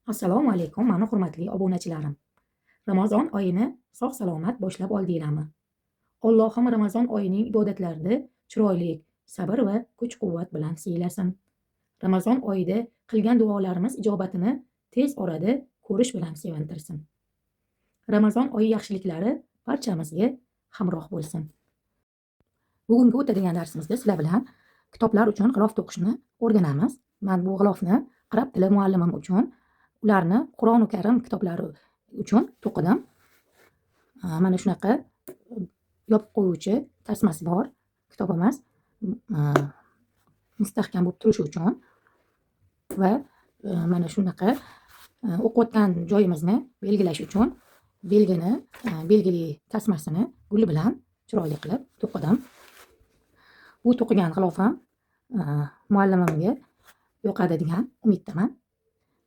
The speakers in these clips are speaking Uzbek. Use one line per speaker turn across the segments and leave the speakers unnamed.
Assalomu alaykum, mani hurmatli obunachilarim. Ramazon oyini sog' salomat boshlab oldinglarmi? Allohim Ramazon oyining ibodatlarini chiroyli, sabr va kuch-quvvat bilan siylasin. Ramazon oyida qilgan duolarimiz ijobatini tez orada ko'rish bilan sevintirsin. Ramazon oyi yaxshiliklari barchamizga hamroh bo'lsin. Bugungi o'tadigan darsimizda sizlar bilan kitoblar uchun g'ilof to'qishni o'rganamiz. Men bu g'ilofni arab tili muallimim uchun, ularni Qur'oni Karim kitoblari uchun to'qidim. Mana shunaqa yopib qo'yuvchi tasmasi bor kitobimiz mustahkam bo'lib turishi uchun va mana shunaqa o'qiyotgan joyimizni belgilash uchun belgini, belgili tasmasini gul bilan chiroyli qilib to'qidim. Bu to'qigan g'ilofim muallimimga yoqadi degan umiddaman.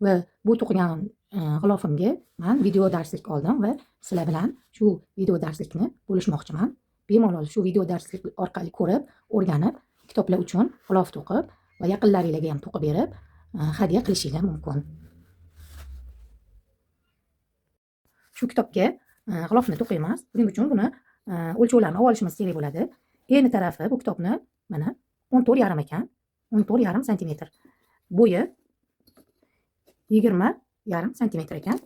Va bu to'qigan g'ilofimga man video darslik oldim va sizlar bilan shu video darslikni bo'lishmoqchiman. Bemalol shu video darslik orqali ko'rib, o'rganib, kitoblar uchun g'ilof to'qib va yaqinlaringlarga ham to'qib berib, hadya qilishinglar mumkin. Shu kitobga g'ilofni to'qiymiz. Buning uchun buni o'lchovlarini olib olishimiz kerak bo'ladi. Eni tarafi bu kitobni mana 14,5 ekan. 14,5 santimetr. Bo'yi 20,5 santimetr ekan.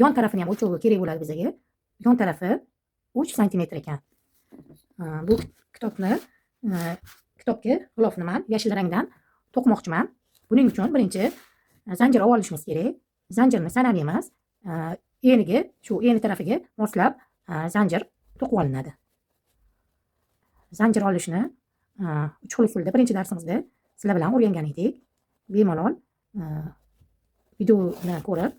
Yon tarafini ham o'lchovi kerak bo'ladi bizga. Yon tarafi 3 santimetr ekan. Bu kitobni, kitobga g'ilofni man yashil rangdan to'qimoqchiman. Buning uchun birinchi zanjir olib olishimiz kerak. Zanjirni sanamaymiz. Eniga, shu eni tarafiga moslab zanjir to'qib olinadi. Zanjir olishni 3 xil usulda birinchi darsimizda sizlar bilan o'rgangan edik. Bemalol videoni ko'rib,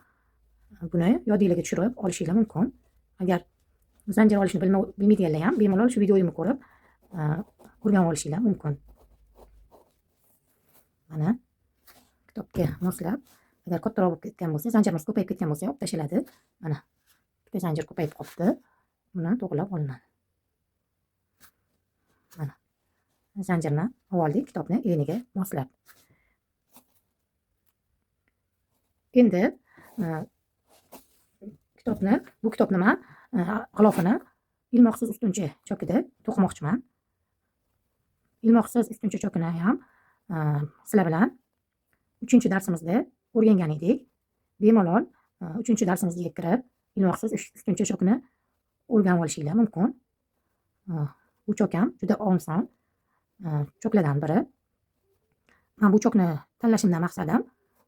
buni yodinglarga tushirib olishinglar mumkin. Agar zanjir olishni bilmaydiganlar ham bemalol shu videoyimni ko'rib o'rganib olishinglar mumkin. Mana kitobga moslab, agar kattaroq bo'lib ketgan bo'lsa, zanjirimiz ko'payib ketgan bo'lsa, olib tashladi. Mana bitta zanjir ko'payib qolibdi. Buni to'g'rilab olinadi. Mana zanjirni oldik kitobni eniga moslab. Endi kitobni, bu kitobni man g'ilofini ilmoqsiz ustuncha chokida to'qimoqchiman. Ilmoqsiz ustuncha chokini ham sizlar bilan 3-darsimizda o'rgangan edik. Bemalol 3-darsimizga kirib ilmoqsiz ustuncha chokini o'rganib olishinglar mumkin. Bu chok ham juda oson choklardan biri. Men bu chokni tanlashimdan maqsadim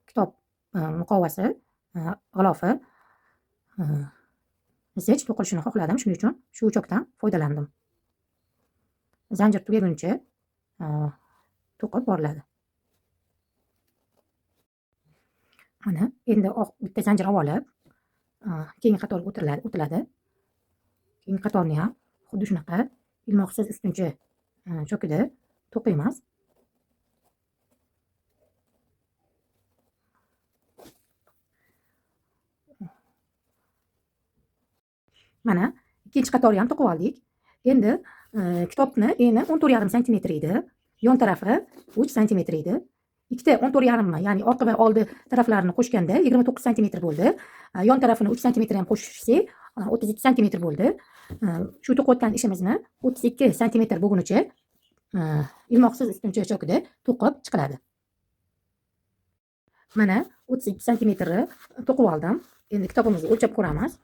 kitob muqovasi, g'ilofi zich to'qilishini xohladim. Shuning uchun shu chokdan foydalandim. Zanjir tugaguncha to'qib boriladi. Mana endi bitta zanjir olib olib, keyingi qatorga o'tiladi. Keyingi qatorni ham xuddi shunaqa ilmoqsiz ustuncha chokida to'qiymiz. Mana ikkinchi qatorni ham to'qib oldik. Endi kitobni eni 14,5 santimetr edi. Yon tarafi 3 santimetr edi. Ikkita 14,5, ya'ni orqa va oldi taraflarini qo'shganda 29 santimetr bo'ldi. Yon tarafini 3 santimetr ham qo'shsak, 32 santimetr bo'ldi. Shu to'qiyotgan ishimizni 32 santimetr bo'lgunicha ilmoqsiz ustuncha chokida to'qib chiqiladi. Mana 32 santimetrni to'qib oldim. Endi kitobimizni o'lchab ko'ramiz.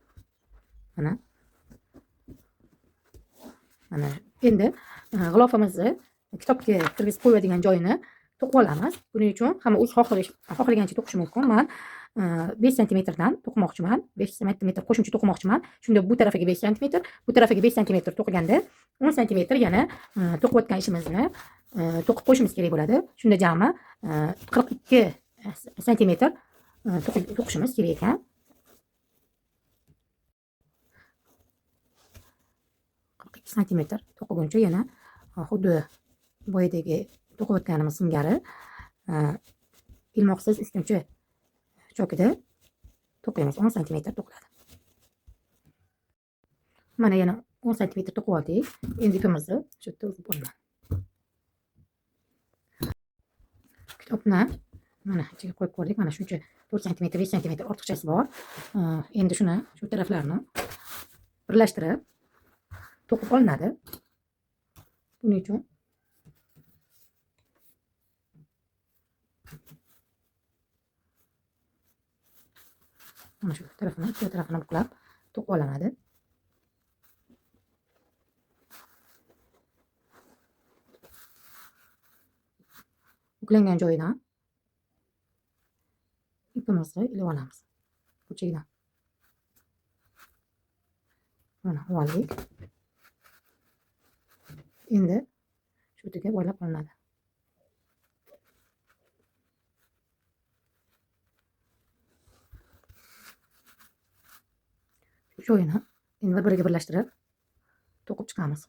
Mana. Mana endi g'ilofimizni kitobga kirgizib qo'yadigan joyini to'qib olamiz. Buning uchun hamma o'z xohlagancha to'qishi mumkin. Men 5 santimetrdan to'qimoqchiman. 5 santimetr qo'shimcha to'qimoqchiman. Shunda bu tarafiga 5 santimetr, bu tarafiga 5 santimetr to'qiganda 10 santimetr yana to'qiyotgan ishimizni to'qib qo'yishimiz kerak bo'ladi. Shunda jami 42 santimetr to'qishimiz kerak ekan. 42 santimetr to'qiguncha yana xuddi boyadagi to'qiyotganimiz singari ilmoqsiz ustuncha chokida to'qiymiz. 10 santimetr to'qiladi. Mana yana 10 santimetr to'qib oldik. Endi ipimizni shu yerda uzib olaman. Kitobni Mana ichiga qo'yib ko'rdik. Mana shuncha 4 cm, 5 cm ortiqchasi bor. Endi shuni shu taraflarini birlashtirib to'qib olinadi. Buning uchun mana shu tarafini, ikki tarafini buklab to'qib olinadi. Buklangan joyidan ipimizni ilib olamiz. Burchagidan. Mana oldik. Endi shu yerga boylab olinadi. Shu joyini endi bir-biriga birlashtirib to'qib chiqamiz.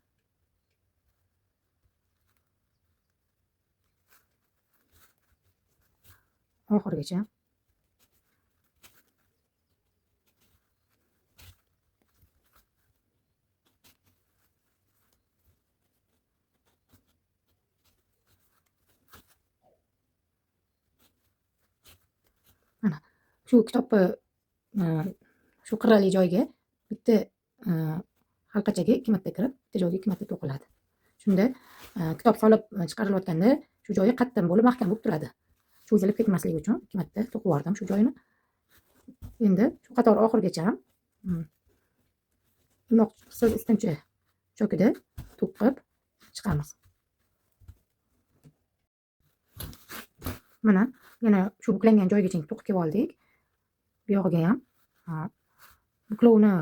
Oxirigacha. Mana shu kitobni shu qirrali joyga bitta halqachaga 2 marta kirib, bitta joyga 2 marta to'qiladi. Shunda kitob solib chiqarilayotganda shu joyi qattiq bo'lib mahkam bo'lib turadi. Cho'zilib ketmasligi uchun 2 marta to'qib yubordim shu joyini. Endi shu qator oxirigacha ilmoqsiz ustuncha chokida to'qib chiqamiz. Mana yana shu buklangan joygacha to'qib kelib oldik. Bu yog'iga ham buklovni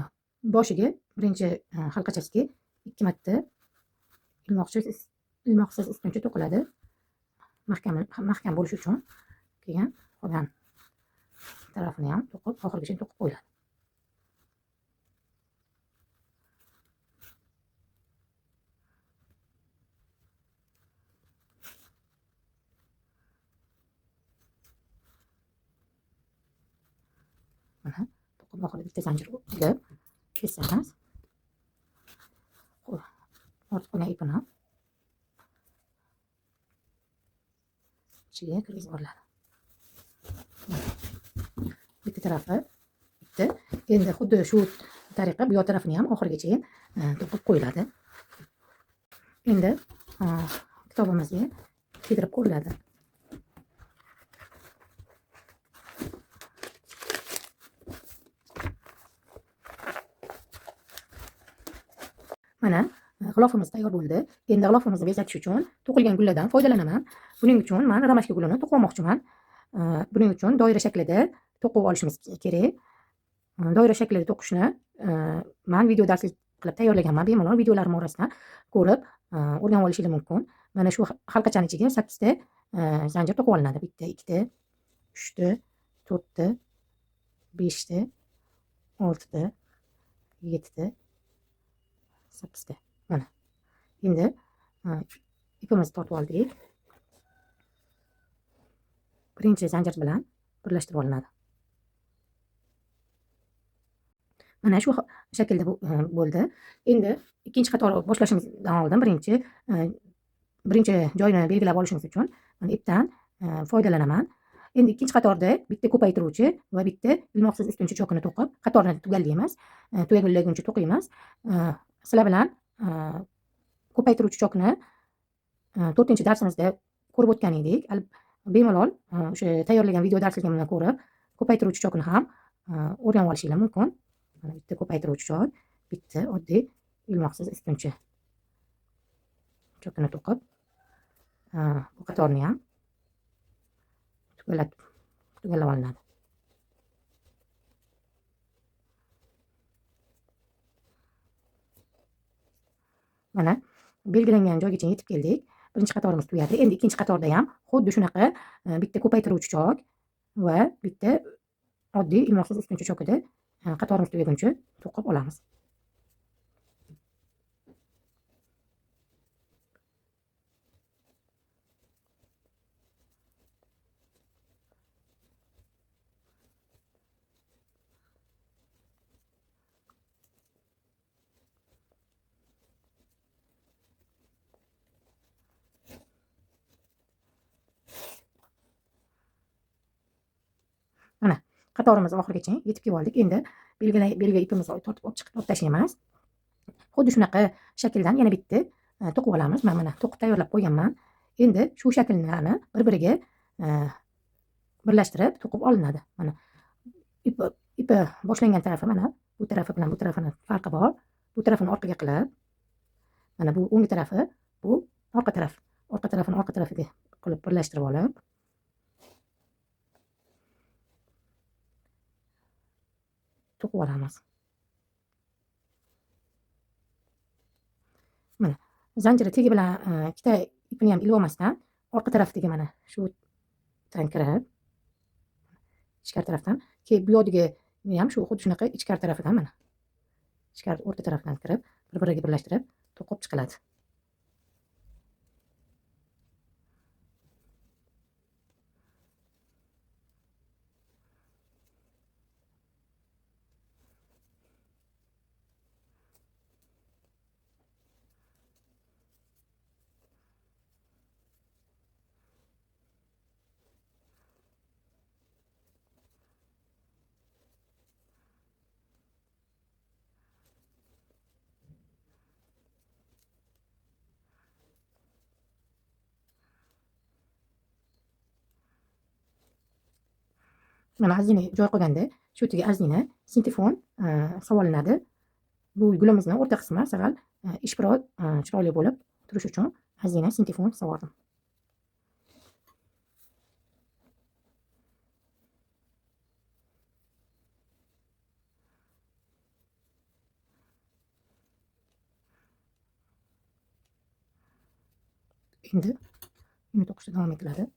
boshiga birinchi halqachasiga 2 marta ilmoqsiz ustuncha to'qiladi. Mahkam bo'lishi uchun. Keyin qolgan tarafini ham to'qib, oxirigacha to'qib qo'yiladi. Mana to'qib oxirida bitta zanjir ilib kesamiz. Ortiq qolgan ipini ichiga kirgizib olinadi. Bitta tarafi bitta. Endi xuddi shu tariqa bu yoq tarafini ham oxirigacha to'qib qo'yiladi. Endi kitobimizga kiydirib qo'yiladi. Mana g'ilofimiz tayyor bo'ldi. Endi g'ilofimizni bezatish uchun to'qilgan gullardan foydalanaman. Buning uchun men romashka gulini to'qib olmoqchiman. Buning uchun doira shaklida to'qib olishimiz kerak. Doira shaklida to'qishni men video darslik qilib tayyorlaganman. Bemalol videolarim orasidan ko'rib o'rganib olishingiz mumkin. Mana shu halqachani ichiga 8 ta zanjir to'qib olinadi. 1 ta, 2 ta, 3 ta, 4 ta, 5 ta, 6 ta, 7 ta, 8 ta. Mana. Endi ipimizni tortib oldik. Birinchi zanjir bilan birlashtirib olinadi. Mana shu shaklda bo'ldi. Endi ikkinchi qator boshlashimizdan oldin birinchi joyini belgilab olishimiz uchun mana ipdan foydalanaman. Endi ikkinchi qatorda bitta ko'paytiruvchi va bitta ilmoqsiz ustuncha chokini to'qib, qatorni tugallaymiz. Tugallaguncha to'qiymiz. Sizlar bilan ko'paytiruvchi chokni 4-darsimizda ko'rib o'tgan edik. Bemalol o'sha tayyorlagan video darsligimni ko'rib, ko'paytiruvchi chokni ham o'rganib olishingiz mumkin. Mana bitta ko'paytiruvchi chok, bitta oddiy ilmoqsiz ustuncha chokini to'qib, bu qatorni ham tugallab olinadi. Mana belgilangan joygacha yetib keldik. Birinchi qatorimiz tugadi. Endi ikkinchi qatorda ham xuddi shunaqa bitta ko'paytiruvchi chok va bitta oddiy ilmoqsiz ustuncha chokida qatorimiz tugaguncha to'qib olamiz. Mana qatorimiz oxirigacha yetib kelib oldik. Endi belgi ipimizni tortib olib chiqib olib tashlaymiz. Xuddi shunaqa shakldan yana bitta to'qib olamiz. Men mana to'qib tayyorlab qo'yganman. Endi shu shakllarni bir-biriga birlashtirib to'qib olinadi. Mana ipi boshlangan tarafi mana bu tarafi bilan bu tarafini farqi bor. Bu tarafini orqaga qilib, mana bu o'ng tarafi, bu orqa taraf. Orqa tarafini orqa tarafiga qilib birlashtirib olib, to'qib olamiz. Mana zanjiri tegi bilan ikkita ipini ham ilib olmasdan orqa tarafdagi mana shu tan kirib, ichkari tarafdan, keyin bu yoqdagi ham shu xuddi shunaqa ichkari tarafidan mana ichkari o'rta tarafdan kirib, bir-biriga birlashtirib to'qib chiqiladi. Mana ozgina joy qolganda shu yerga ozgina sintefon savolinadi. Bu gulimizni o'rta qismi sag'al ishqiroq chiroyli bo'lib turishi uchun ozgina sintefon savordim. Endi uni to'qishda davom etiladi.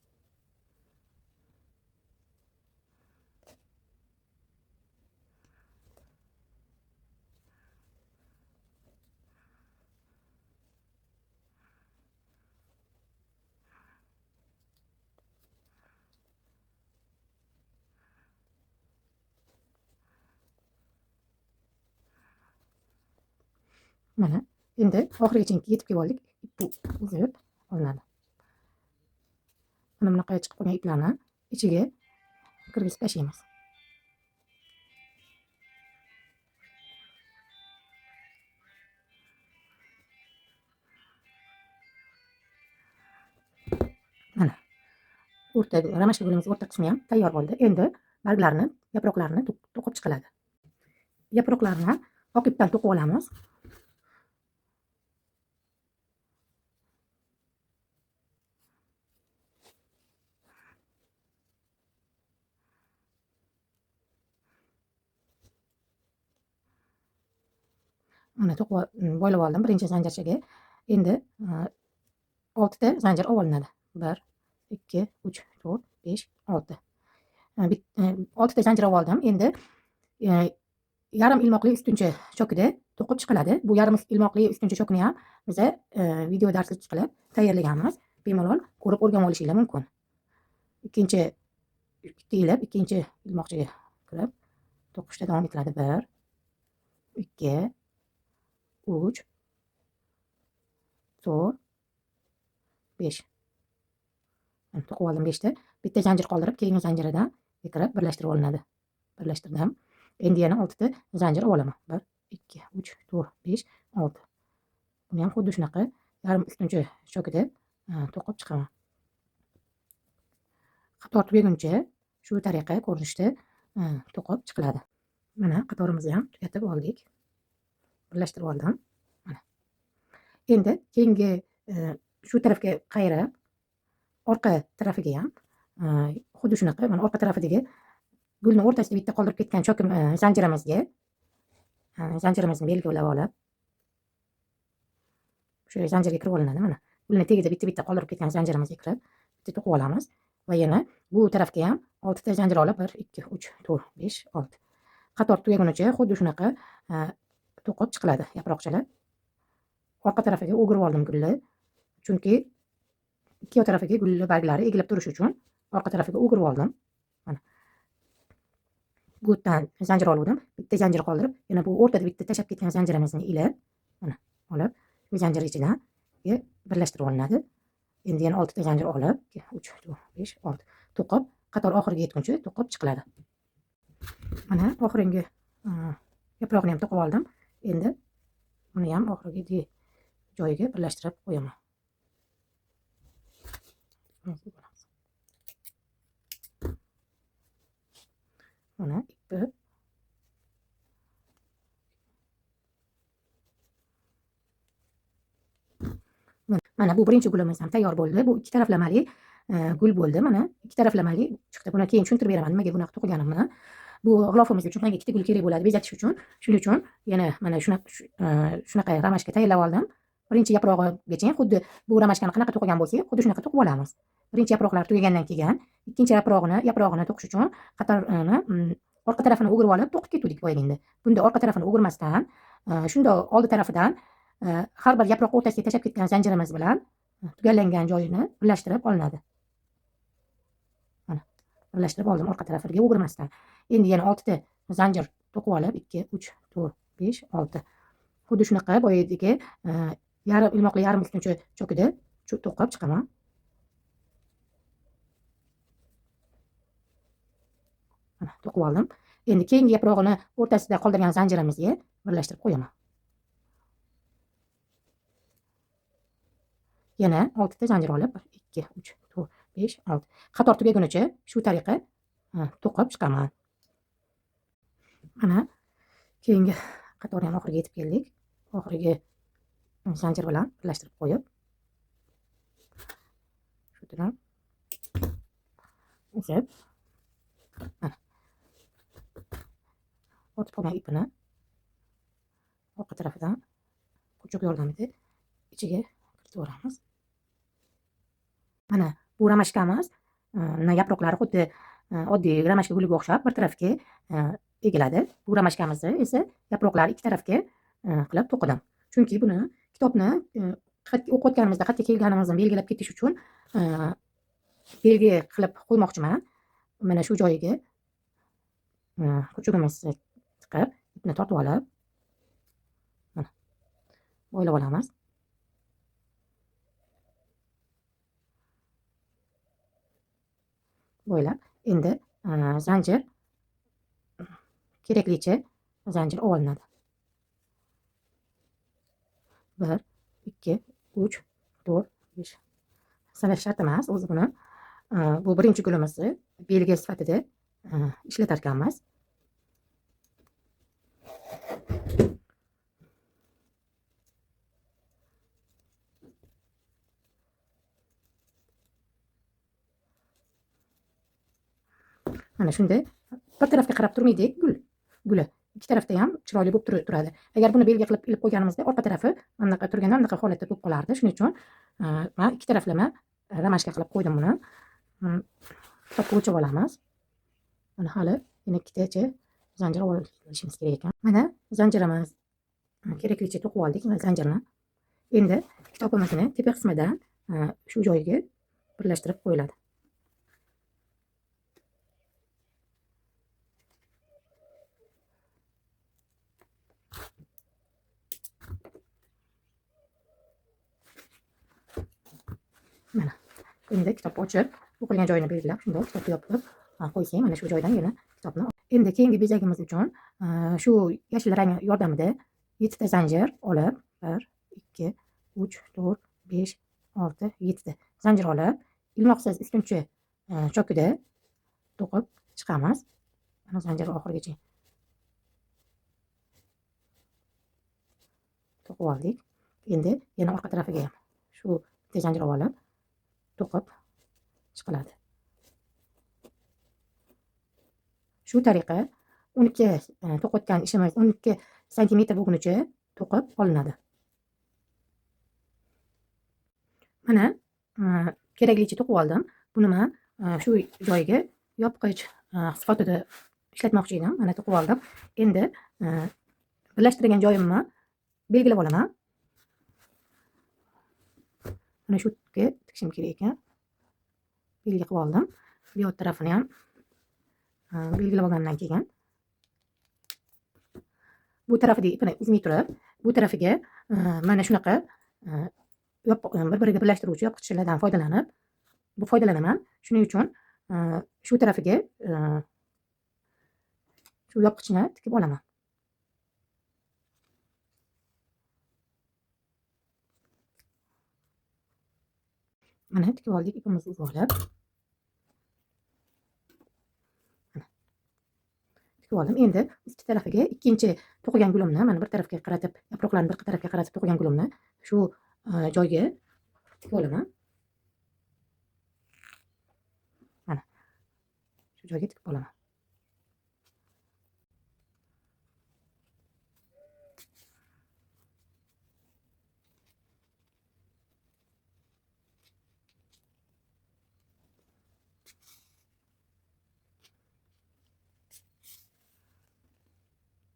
Mana endi oxirigacha yetib kelib oldik. Bu uzib olinadi. Mana bunaqa chiqib qolgan iplarni ichiga kirgizib tashlaymiz. Mana o'rta ramashka gulimiz o'rta qismi ham tayyor bo'ldi. Endi barglarni, yaproqlarni to'qib chiqiladi. Yaproqlarni oq ipdan to'qib olamiz. Mana to'qib boylab oldim birinchi zanjirchaga. Endi 6 ta zanjir olinadi. 1, 2, 3, 4, 5, 6. 6 ta zanjir oldim. Endi yarim ilmoqli ustuncha chokida to'qib chiqiladi. Bu yarim ilmoqli ustuncha chokini ham biza video darslik qilib tayyorlaganmiz. Bemalol ko'rib o'rganib olishingiz mumkin. Ikkinchi bitta ilib, ikkinchi ilmoqchaga kirib to'qishda davom etiladi. 1, 2, 3, 4, 5. Mana to'qib oldim 5 ta. Bitta zanjir qoldirib, keyingi zanjiridan kirib birlashtirib olinadi. Birlashtirdim. Endi yana 6 ta zanjir olaman. 1, 2, 3, 4, 5, 6. Buni ham xuddi shunaqa yarim ustuncha chokida to'qib chiqaman. Qator tugaguncha shu tariqa ko'rinishda to'qib chiqiladi. Mana qatorimizni ham tugatib oldik. Birlashtirib oldim. Mana. Endi keyingi shu tarafga qayirib, orqa tarafiga ham xuddi shunaqa mana orqa tarafidagi gulni o'rtasida bitta qoldirib ketgan chokim zanjirimizga zanjirimizni belgilab olib, shu zanjirga kirib olinadi. Mana gulni tagida bitta-bitta qoldirib ketgan zanjirimizga kirib, bitta to'qib olamiz va yana bu tarafga ham 6 ta zanjir olib, 1, 2, 3, 4, 5, 6. Qator tugagunicha xuddi shunaqa to'qib chiqiladi yaproqchalar. Orqa tarafiga o'girib oldim gulni, chunki ikki tarafiga gulli barglari egilib turishi uchun orqa tarafiga o'girib oldim. Mana bu yerdan zanjir oldim, bitta zanjir qoldirib, yana bu o'rtada bitta tashlab ketgan zanjirimizni ilib, mana olib, bu zanjir ichidan birlashtirib olinadi. Endi yana 6 ta zanjir olib, 2, 3, 4, 5, 6 to'qib, qator oxiriga yetguncha to'qib chiqiladi. Mana oxirgi yaprog'ini ham to'qib oldim. Endi buni ham oxirgi joyiga birlashtirib qo'yaman. Mana ipi mana bu birinchi gulimiz ham tayyor bo'ldi. Bu ikki taraflamali gul bo'ldi. Mana ikki taraflamali chiqdi. Buni keyin tushuntirib beraman nimaga bunaqa to'qiganimni. Bu g'ilofimiz uchun menga ikkita gul kerak bo'ladi bezatish uchun. Shuning uchun yana mana shunaqa ramashka tayyorlab oldim. Birinchi yaprog'igacha xuddi bu ramashkani qanaqa to'qigan bo'lsak, xuddi shunaqa to'qib olamiz. Birinchi yaproqlar tugagandan keyin ikkinchi yaprog'ini to'qish uchun qatorni orqa tarafini o'girib olib to'qib ketdik boyaganda. Bunda orqa tarafini o'girmasdan, shunda oldi tarafidan har bir yaproq o'rtasiga tashlab ketgan zanjirimiz bilan tugallangan joyini birlashtirib olinadi. Mana birlashtirib oldim orqa tarafiga o'girmasdan. Endi yana 6 ta zanjir to'qib olib 2 3 4 5 6. Xuddi shunaqa boyagidagi yarim ilmoqli yarim ustuncha chokida to'qib chiqaman. Mana to'qib oldim. Endi keyingi yaprog'ini o'rtasida qoldirgan zanjirimizga birlashtirib qo'yaman. Yana 6 ta zanjir olib 1 2 3 4 5 6 qator tugagunicha shu tariqa to'qib chiqaman. Mana keyingi qatorni ham oxiriga yetib keldik. Oxirgi zanjir bilan birlashtirib qo'yib shu bilan uzib mana ortib qolgan ipini orqa tarafidan puchuq yordamida ichiga kiritib yuboramiz. Mana bu ramashkamiz yaproqlari xuddi oddiy ramashka guliga o'xshab bir tarafga egiladi. Bu ramashkamizni esa yaproqlari ikki tarafga qilib to'qidim. Chunki buni kitobni o'qiyotganimizda xatga kelganimizni belgilab ketish uchun belgi qilib qo'ymoqchiman. Mana shu joyiga puchugimizni tiqib, ipni tortib olib, mana boylab olamiz. Boylab, endi zanjir keraklicha zanjir olinadi. 1 2 3 4 5. Sanash shart emas, o'zi buni bu birinchi gulimizni belgi sifatida ishlatar ekanmiz. Mana shunday bir tarafga qarab turmaydi guli. Ikki tarafda ham chiroyli bo'lib turadi. Agar buni belgi qilib ilib qo'yganimizda orqa tarafi mana bunaqa turganda bunaqa holatda bo'lib qolardi. Shuning uchun men ikki taraflama ramashka qilib qo'ydim buni. Kitobga o'lchab olamiz. Mana hali yana ikkitacha zanjir olishimiz kerak ekan. Mana zanjirimiz keraklicha to'qib oldik zanjirni. Endi kitobimizni tepa qismidan shu joyiga birlashtirib qo'yiladi. Mana endi kitobni ochib, o'qilgan joyini belgilab, shundoq kitobni yopib qo'ysak, mana shu joydan yana kitobni. Endi keyingi bezagimiz uchun shu yashil rang yordamida 7 ta zanjir olib, 1 2 3 4 5 6 7 ta zanjir olib, ilmoqsiz ustuncha chokida to'qib chiqamiz. Mana zanjir oxirigacha to'qib oldik. Endi yana orqa tarafiga ham shu bitta zanjir olib to'qib chiqiladi. Shu tariqa 12 to'qayotgan ishimiz 12 santimetr bo'lgunicha to'qib olinadi. Mana keraklicha to'qib oldim. Buni men shu joyiga yopqich sifatida ishlatmoqchi edim. Mana to'qib oldim. Endi birlashtirgan joyimni belgilab olaman. Mana shu yerga tikishim kerak ekan. Belgi qilib oldim. Bu yoq tarafini ham belgilab olgandan keyin bu tarafidagi ipini uzmay turib, bu tarafiga mana shunaqa bir-biriga birlashtiruvchi yopqichlardan foydalanib, bu foydalanaman. Shuning uchun shu tarafiga Shu yopqichni tikib olaman. Mana tikib oldik, ipimizni uzib olib. Mana. Tikib oldim. Endi usti tarafiga ikkinchi to'qigan gulimni, mana bir tarafga qaratib, yaproqlarni bir tarafga qaratib to'qigan gulimni shu joyga tikib olaman. Mana. Shu joyga tikib olaman.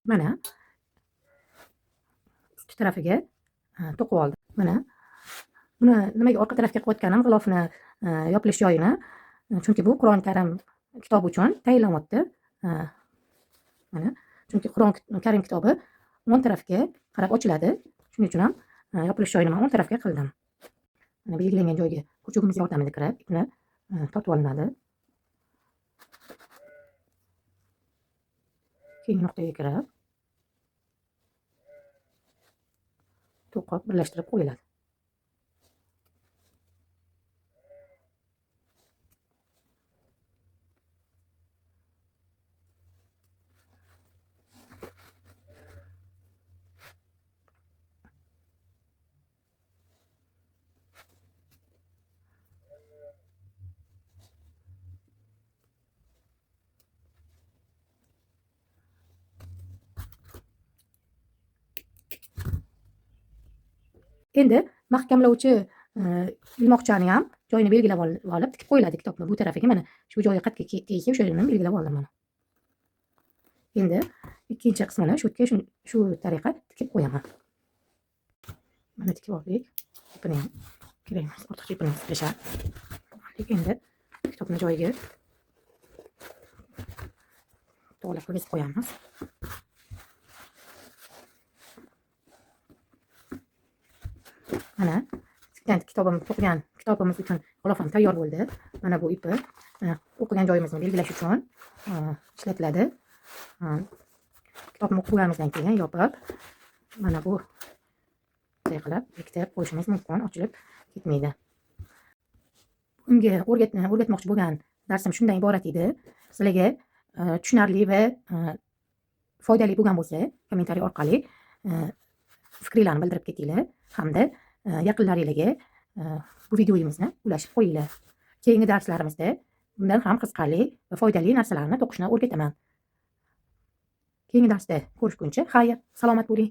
Mana usti tarafiga to'qib oldim. Mana buni nimaga orqa tarafga qo'yayotganim g'ilofni yopilish joyini, chunki bu Qur'oni Karim kitobi uchun tayinlanyapti. Mana chunki Qur'oni Karim kitobi o'ng tarafga qarab ochiladi. Shuning uchun ham yopilish joyini men o'ng tarafga qildim. Mana belgilangan joyga kuchugimiz yordamida kirib, ipni tortib olinadi. Keyingi nuqtaga kirib to'qib birlashtirib qo'yiladi. Endi mahkamlovchi ilmoqchani ham joyini belgilab olib tikib qo'yiladi kitobni bu tarafiga. Mana shu joyi qayerga tegsa o'sha yerini belgilab oldim mana. Endi ikkinchi qismini shu yerga shu tariqa tikib qo'yaman. Mana tikib oldik. Ipini ham kerak emas, ortiqcha ipini tashlab. Endi kitobni joyiga to'g'rilab qo'yib qo'yamiz. Mana tikkan kitobim, to'qigan kitobimiz uchun g'ilof ham tayyor bo'ldi. Mana bu ipi o'qigan joyimizni belgilash uchun ishlatiladi. Kitobni o'qib bo'lganimizdan keyin yopib, mana bu bunday qilib bekitib qo'yishimiz mumkin, ochilib ketmaydi. Bugungi o'rgatmoqchi bo'lgan darsim shundan iborat edi. Sizlarga tushunarli va foydali bo'lgan bo'lsa, kommentariy orqali fikringlarni bildirib ketinglar hamda yaqinlaringizga bu videomizni ulashib qo'yinglar. Keyingi darslarimizda bundan ham qiziqarli va foydali narsalarni to'qishni o'rgataman. Keyingi darsda ko'rishguncha xayr, salomat bo'ling.